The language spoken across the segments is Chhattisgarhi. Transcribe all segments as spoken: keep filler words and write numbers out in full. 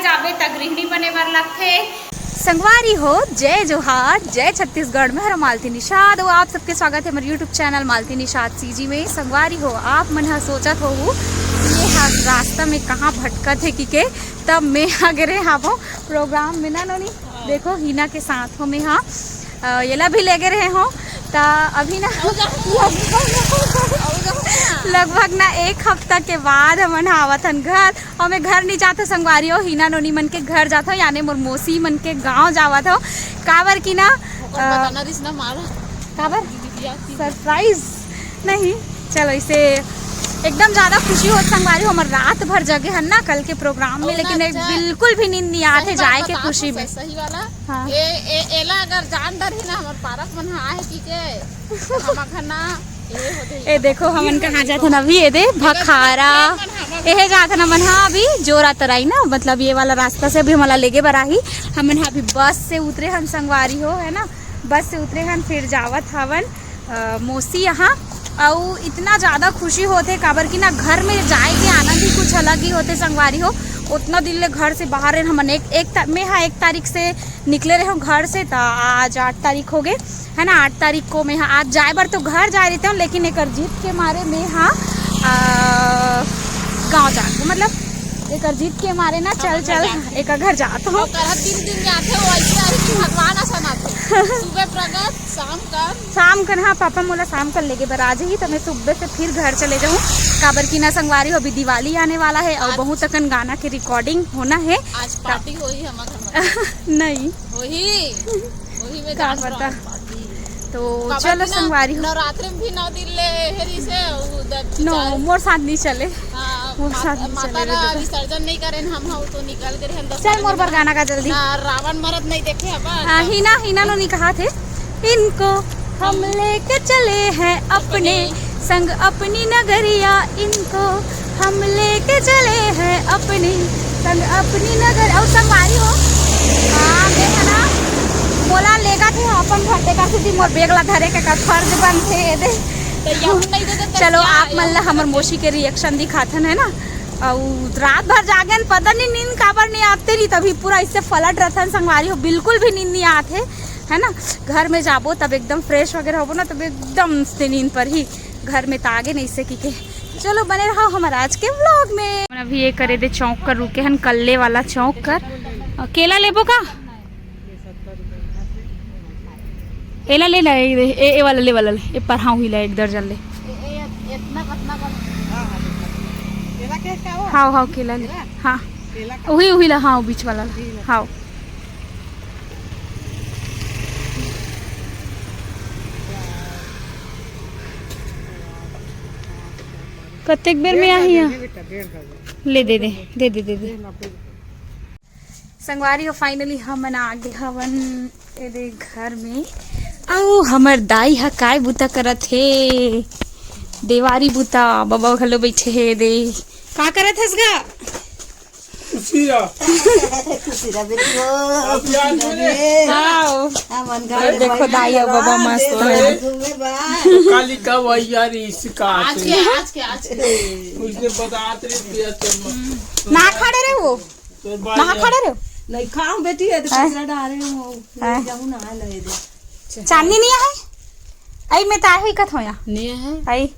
जाबे त गृहिणी बने बर लगथे। संगवारी हो, जय जोहार, जय छत्तीसगढ़। मैं हर मालती निषाद अउ आप सबके स्वागत है हमारे YouTube channel Malti Nishad CG में। संगवारी हो, आप मन ह सोचत होहू ये हा रास्ता में कहाँ भटकत है कि के, तब मैं हा गे रहे हावो प्रोग्राम में ना नोनी। देखो, हिना के साथ हो मैं हा, अ, येला भी लेगे रहे हो। त अभी ना लगभग, लगभग ना एक हफ्ता के बाद हमन हा आवत हन घर। अउ मैं घर नहीं जात हो संगवारी हो, हिना नोनी मन के घर जात हो, यानी मोर मौसी मन के गांव जावत हो। काबर कि ना, ओकर अ, बताना रिस ना मारा। काबर? दीदी बियाह की। सरप्राइज नहीं, चलो इसे एकदम ज्यादा खुशी होत संगवारी हो। हमर रात भर जगे हन ना कल के प्रोग्राम में, अउ ना लेकिन एक अच्छा, बिल्कुल भी नींद नहीं आत सही है बात जाए के बताओ खुशी तो में। सही, सही वाला। हाँ। ए, ए, एला अगर जान डरही ना हमर पारक मन ह आहे कि के, तो हम अखन ना, ए हो जाई। ए देखो, हमन कहाँ जात हन अभी, ए दे भखारा, एहे जात हन हमन हा अभी जोरा तराई ना, मतलब ये वाला रास्ता से अभी हमला लेगे बर आही। हमन हा अभी बस से उतरे हन संगवारी हो, है ना, बस से उतरे हन, फिर जावत हवन अ, मौसी यहाँ। अउ इतना ज्यादा खुशी होथे, काबर कि ना घर में जाए के आनंद ही कुछ अलग ही होथे संगवारी हो। उतना दिन ले घर से बाहर रहे हमन, एक, एक ता-, मैं हा एक तारीख से निकले रहे हूँ घर से, त आज आठ तारीख हो गए, है ना। आठ तारीख को मैं हा आज जाए बर तो घर जाए रहते हूँ, लेकिन एकर जिद के मारे मैं हा, अ, गाँव जा, मतलब एकर जिद के मारे ना चल, चल, एकर घर जात हूँ। ओकर तीन दिन में आथे, वो ऐसे आथे कि भगवान असन आथे। सुबह प्रगट, शाम कर। शाम कर, हाँ, पापा मोला शाम कर लेगे बर आ जाही, त मैं सुबह से फिर घर चले जाऊँ। काबर कि ना संगवारी हो, अभी दिवाली आने वाला है और आज बहुत अकन गाना के रिकॉर्डिंग होना है। आज पार्टी होही हमर घर में। नहीं। होही, होही में का जान पता। रहा पार्टी। तो काबर चलो कि ना संगवारी हो। नवरात्रि में भी नौ दिन ले हेरी से उ द-, नो, चार मोर साथ नहीं चले। हाँ, मोर मात-, साथ नहीं माता चले ला रे बेटा। विसर्जन नहीं करे, हम हा तो निकल के रहन दस चल मोर बर गाना का जल्दी। ना, रावण मरत नहीं देखे अपन। हाँ, हिना, हिना नोनी कहा थे, इनको हम लेके चले हैं अपने संग अपनी नगरिया, इनको हम लेके चले हैं अपनी संग अपनी नगर। अउ संगवारी हो, हाँ, मैं है ना, मोला लेगा थे अपन घर, तेकर सेती मोर बैग ला धरे के का फर्ज बनथे, ए दे। तो ये हम नहीं दे देते चलो, क्या आप है? मन ला हमर मौसी के रिएक्शन दिखाथन, है ना। अउ रात भर जागेन, पता नहीं नींद काबर नहीं आते रही, तभी पूरा इससे फलट रहथन संगवारी हो, बिल्कुल भी नींद नहीं आते, है ना। घर में जाबो तब एकदम फ्रेश वगैरह होबो ना, तब एकदम से नींद पर ही घर में तागे नहीं से की के। चलो बने रहो हमारा आज के व्लॉग में। अभी ये करे दे चौक कर रुके हन, कल्ले वाला चौक कर। अ, केला लेबो का? एला ले ला, ए, ए, ए वाला ले, वाला ले, ए पर हाँ, हुई ला एक दर्जन ले। ए, ए, इतना कतना कर? हाँ, हाँ, केला के क्या हो? हाँ, हाँ, केला ले। केला? हाँ। केला का? उही, उही ला, हाँ, बीच वाला ला। ठीक है। हाँ। कतेक बेर में आही? डेढ़ सौ, ले दे दे, दे दे, दे दे। संगवारी हो, finally हमन आ गे हवन एदे घर में। अउ हमर दाई ह काय बुता करत हे? देवारी बुता। बबा घलो बइठे हे एदे। का करत हस गा? उसी या। खुशी रह बेटी हो। अब यार मैंने आओ। हमन घर देखो दाई अउ बबा मस्त हे। घूमे बा। काली का वही यार इसी का आज के, आज के, आज के। उसने बतात रही थी, अच्छा। ना खड़े रहे वो। ना खड़े रहो। नहीं खाऊं बेटी, ये तो हैं? कचरा डाले हो। हैं? जाऊं ना, ले दे। चांदनी नहीं है? आई मैं ताही कत होया। नहीं है। आई।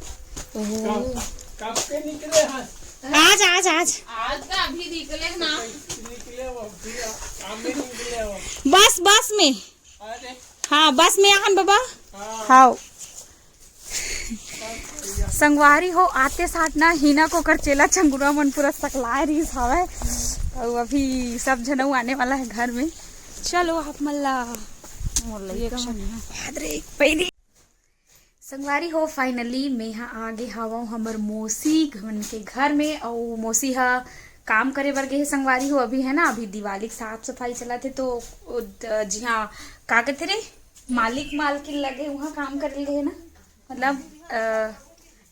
ओहो। कब, कब के निकले हैं? आज, आज, आज। आज का अभी निकले ना। निकले वो, अभी काम में निकले वो। बस, बस में। अरे। हाँ, बस में आहन बाबा। हाँ। हाँ। संगवारी हो, आते साथ ना हिना को कर चेला चंगुरा मन पूरा सकलाए रहिस हवय। अउ अभी सब झन अउ आने वाला है घर में। चलो आप मन ला मोर लइका reaction मन। याद रे, पहली। संगवारी हो, finally मेहा आ गे हावव हमर मौसी मन के घर में। अउ मौसी हा काम करे बर गे हे संगवारी हो। अभी है ना, अभी दिवाली के साफ सफाई चलत हे, तो ओ द-, जिहाँ का कथे रे, मालिक मालकिन लगे उहाँ काम करे गे हे ना। मतलब, अ,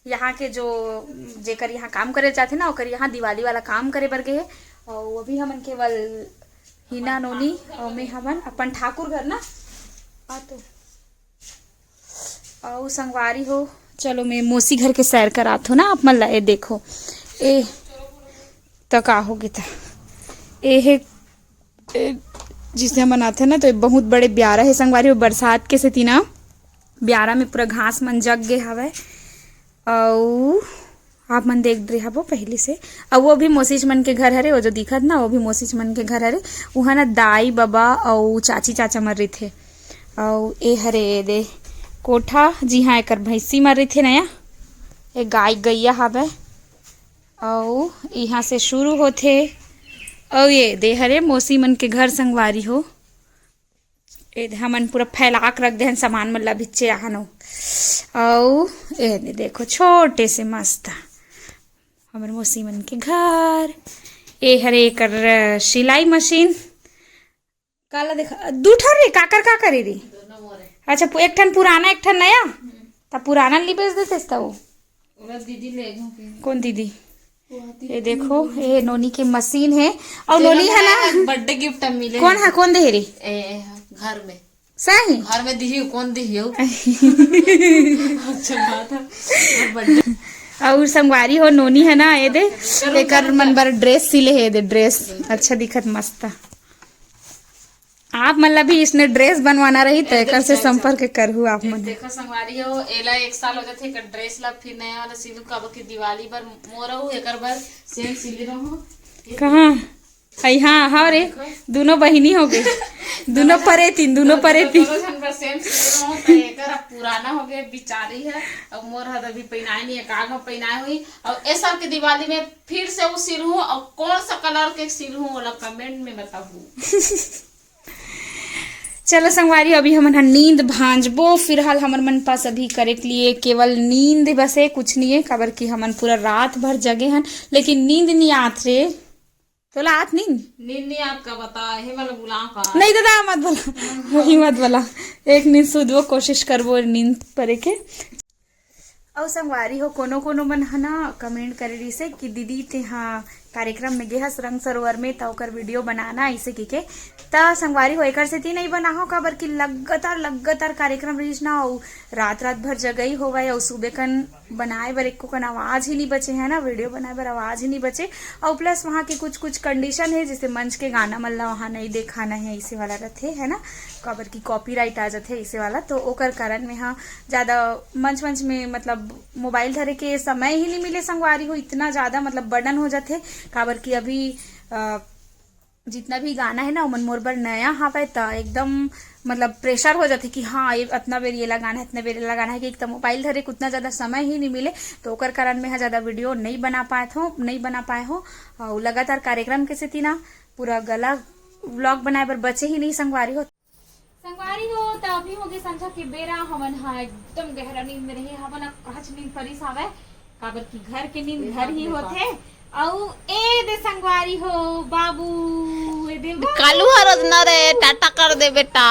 यहाँ के जो, जेकर यहाँ काम करे जाथे ना, ओकर यहाँ दिवाली वाला काम करे बर गे हे। अउ अभी हमन केवल हिना नोनी अउ मैं हमन अपन ठाकुर घर ना। आ तो। अउ संगवारी हो, चलो मैं मौसी घर के सैर करात हो ना आप मन ला। ए देखो, ए त का होगे त, ए हे, ए, जिसने हमन आथे ना, तो ये बहुत बड़े ब्यारा हे संगवारी हो। बरसात के सेती ना ब्यारा में पूरा घास मन जग गे हवय। अउ आप मन देख रहे हबो पहली से। अउ वो भी मौसीच मन के घर हरे, वो जो दिखत ना, वो भी मौसीच मन के घर हरे। उहाँ ना दाई बबा अउ चाची चाचा मन रहिथे। अउ ए हरे दे कोठा, जी हाँ, एकर भैंसी मन रहिथे नया। ए गाय गैया हवय। अउ इहाँ से शुरू होथे। अउ ये दे हरे मौसी मन के घर संगवारी हो। ए दे हमन पूरा फैला के रख देहन सामान मन ला, बिच्चे आहन। अउ ए दे देखो, छोटे से मस्त हमर मौसी मन के घर। ए हरे एकर सिलाई मशीन। काला देखा, दू ठन रे, काकर काकर ए रे? अच्छा, पु-, एक ठन पुराना, एक ठन नया। त पुराना ली बेच देतेस त वो। ओला दीदी ले गो के। कौन दीदी? वो आती ये देखो, ये नोनी के मशीन है। और तेला नोनी है ना, बर्थडे गिफ्ट मिले कौन है। है, कौन दे रे? ए, ए, घर में। सही? घर में दिही, कौन दिही हो? अच्छा बात है। और बर्थडे। और संगवारी हो, नोनी है ना, ये दे, एकर मन बर ड्रेस सिले है, ये दे ड्रेस। अच्छा दिखत, मस्त। आप मन ला भी इसने ड्रेस बनवाना रही, तो एकदम एकर से चाचा। संपर्क करहु आप मन। देखो संगवारी हो, एला एक साल हो जाथे एकर ड्रेस ला, फिर नया वाला सिलू, काबर कि दिवाली बर मोर अउ एकर बर सेम सिले रहूं। कहाँ? अई हाँ, हाँ रे, देखो। दोनों बहिनी हो गए। दोनों परे तीन, दोनों परे तीन। दोनों झन बर सेम सिले रहूं, तो एकर अब पुराना हो गए, बिचारी है। अब मोर हद अभी पहिनाए नहीं, एक आग में पहिनाए हुई। और ए साल के दिवाली में फिर से वो सिलहूँ, और कौन सा कलर के सिलहूँ, ओला कमेंट में बताहू। चलो संगवारी, अभी हमन ह नींद भांजबो। फिलहाल हमर मन पास अभी करे के लिए केवल नींद बस है, कुछ नहीं है, काबर कि हमन पूरा रात भर जगे हन, लेकिन नींद नहीं आत रे। तोला आत नींद? नींद नहीं आत का बता, हे वाला बुलाओ का? नहीं दादा, मत बोला, वही मत बोला। एक नींद सुधबो, कोशिश करबो नींद परे के। अउ संगवारी हो, कोनो कोनो मन ह ना कमेंट करे रहिसे कि दीदी तेहा कार्यक्रम में गे हस रंग सरोवर में, त ओकर वीडियो बनाना अइसे कहिके। त संगवारी हो, एकर सेती नइ बनाहो, काबर कि लगातार लगातार कार्यक्रम रहिस ना, अउ रात रात भर जगई होवय, अउ सुबह कन बनाए बर एको कन आवाज ही नइ बचे है ना, वीडियो बनाए बर आवाज ही नइ बचे। अउ प्लस वहाँ के कुछ कुछ कंडीशन है, जैसे मंच के गाना मन ला वहाँ नइ देखाना है, इसे वाला रथे है ना, काबर कि कॉपीराइट आ जाथे इसे वाला, तो ओकर कारण में हा ज़्यादा मंच मंच में मतलब मोबाइल धरे के समय ही नहीं मिले संगवारी हो, इतना ज़्यादा मतलब बर्डन हो जाथे। काबर कि अभी अ, जितना भी गाना है ना, ओमन मोर बर नया हावय, त एकदम मतलब प्रेशर हो जाथे कि हाँ, ये अतना बेर येला गाना है, अतना बेर येला गाना है, कि एक त मोबाइल धरे के उतना ज़्यादा समय ही नहीं मिले, तो ओकर कारण मैं हा ज़्यादा वीडियो नहीं बना पाए हो, नहीं बना पाए हो। और लगातार कार्यक्रम के सेती ना पूरा गला व्लॉग बनाए बर बचे ही नहीं संगवारी हो। संगवारी हो, त अभी हो गे संझा के बेरा, हमन ह एकदम गहरा नींद में रहे हवन। अब कहच नींद परिस हावय, काबर कि घर के नींद घर ही होथे। अउ ए दे संगवारी हो, बाबू, ए दे बाबू। कालू हर रोज न रे, टाटा कर दे बेटा।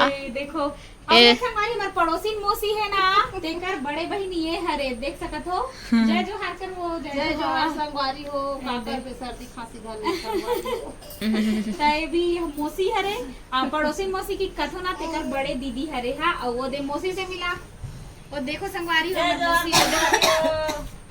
ए, देखो, अब ए। संगवारी हमर पड़ोसिन मौसी है ना, तेकर बड़े बहिनी ये हरे, देख सकत हो। हम्म। जय जोहार कर हो, जय जय जोहार। जोहार संगवारी हो, ए काकर दे। के सर्दी खांसी धर ले संगवारी हो। त ये भी हम मौसी हरे, आ, पड़ोसिन मौसी की कथो ना, तेकर बड़े दीदी हरे हा, अउ वो दे मौसी से मिला। वो देखो संगवारी हो, जय हमर मौसी जोहार। हो।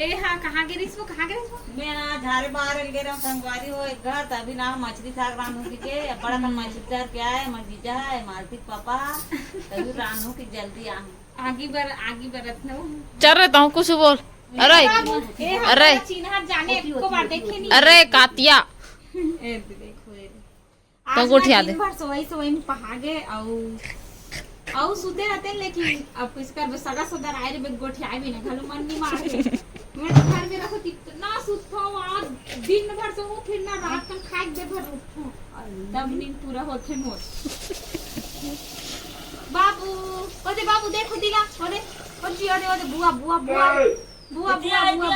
ए हा, कहाँ गे रहिस वो, कहाँ गे रहिस वो? मैं आज झारे बाहर गे रहूं संगवारी हो, एक घर, तभी ना मछली साग रांधूं के, बड़ा कन हम्म। मछली धर के आए, हमर जीजा है, मालती के पापा, तभी रांधूं की जल्दी आहूं। आगी बर, आगी बरत न हो। चल रे, तहूं कुछ बोल। अरे, बाबू, ए हा, अरे। चिन्हा जाने एको बार देखे नहीं। अरे, कातिया। ए, देखो, ए। तो आज गोठिया ना दे। दिन भर सोवई, सोवई में पहा गे, अउ, अउ सुते रहते, लेकिन अब कुछ करबे, सगा सदर आए रे, बे गोठियाए भी ना, घलो मन नहीं मारे। मैं तो घर में रखो, इतना सुतो, आज दिन भर सोवो, फिर ना रात तक खाए दे भर उठो, तब नींद पूरा होथे मोर। बाबू, ओ दे बाबू, देखो दिला, ओ दे, ओ जी, ओ दे, ओ दे, बुआ, बुआ, बुआ। बुआ, बुआ, बुआ, बुआ।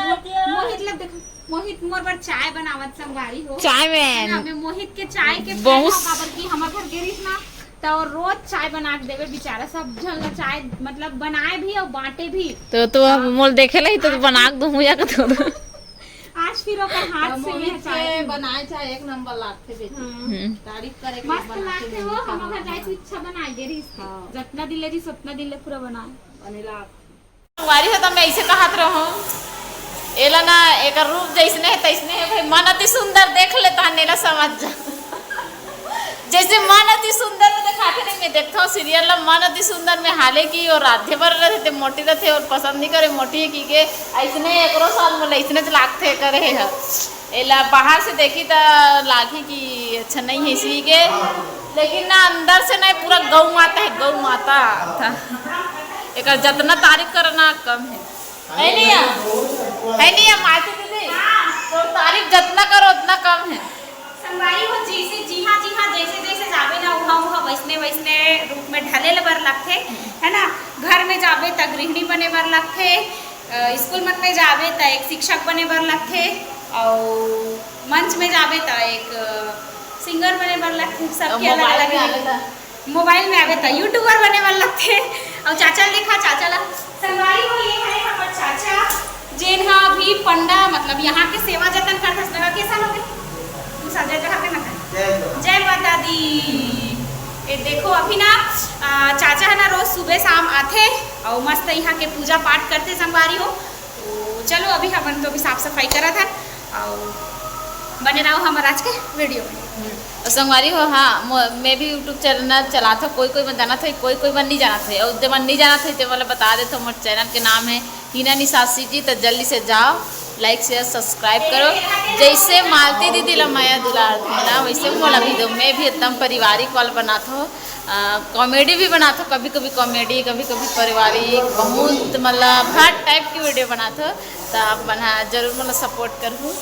मोहित लग देखो, मोहित मोर बर चाय बनावत संगवारी हो। चाय मैन। ना, मैं मोहित के चाय के बहुत fan हूँ, काबर कि हमर घर गे रहिस ना, त वो रोज चाय बना के देवे बेचारा, सब झन ला चाय, मतलब, बनाए भी अउ बांटे भी। तो, तो अब हाँ। मोल देखे लही, तो आज बना के दूँ, या के तो। आज फिर ओकर हाथ से मोहित मैं चाय के पीऊँ। बनाए चाय एक नंबर लागथे बेटी। हाँ। हम्म। तारीफ करे के मस्त बना के लागथे हो, देही, हमर घर हाँ। जाए तो इच्छा बनाए गे रहिस। हाँ। जतना दिन ले रहिस, उतना दिन ले पूरा बनाए। बनेला। संगवारी हो, त मैं ऐसे कहत रहूं, एला ना, एकर रूप जैसने है तैसने है भाई, मन अति सुंदर, देख ले तहन एला समझ जा। जैसे मन अति सुंदर में देखाथे नहीं, मैं देखता हूँ सीरियल ला, मन अति सुंदर में हाले कि और राधे बर रहते ते मोटी रहते और पसंद नहीं करे मोटी है कि के। ऐसने एकरो साथ मोला ऐसने च लागथे करे है। एला बाहर से देखी त लागी कि अच्छा नहीं है इसलिए के, लेकिन ना अंदर से ना पूरा गौ माता है, गौ माता था। एक जतना तारीफ करना कम है, है नहीं है? है नहीं है मालती दीदी? तो तारीफ जतना करो उतना कम है। संगवारी हो, जैसे जिहाँ जिहाँ जैसे जैसे जाबे ना, उहाँ उहाँ वैसने वैसने रूप में ढले ल बर लगथे, है ना। घर में जाबे त गृहिणी बने बर लगथे, अ, स्कूल मन में जाबे त एक शिक्षक बने बर लगथे, और मंच में जाबे त एक, अ, सिंगर बने बर लगथे। सबके अलग अलग मोबाइल में आबे त यूट्यूबर बने बर लगथे। और चाचा ल देखा, चाचा ला संगवारी हो, ये है हमर चाचा, जेन हा अभी पंडा, मतलब यहाँ के सेवा जतन करथस। लगा कैसा लोग? तू सब जय जोहार के ना कर। जय माता दी। ये देखो अभी ना, आ, चाचा है ना रोज सुबह शाम आथे और मस्त यहाँ के पूजा पाठ करथे संगवारी हो। तो चलो अभी हमन तो अभी साफ सफाई करत हन और बने रहो हमर आज के वीडियो में। और संगवारी हो, हाँ, मैं भी यूट्यूब चैनल चलात हो, कोई कोई मन जानत हो, कोई कोई मन नहीं जानत हो, और जे मन नहीं जानत हो ते वाला बता देत हो, मोर चैनल के नाम है हीना निशासी जी। तो जल्दी से जाओ, लाइक शेयर सब्सक्राइब करो। जैसे मालती दीदी ला मया दुलार देना वैसे मोला भी दो। मैं भी एकदम पारिवारिक वाला बनात हो, कॉमेडी भी बनात हो, कभी कभी कॉमेडी, कभी कभी पारिवारिक, बहुत मतलब हर टाइप की वीडियो बनात हो। तो आप बना जरूर, मतलब सपोर्ट करहू।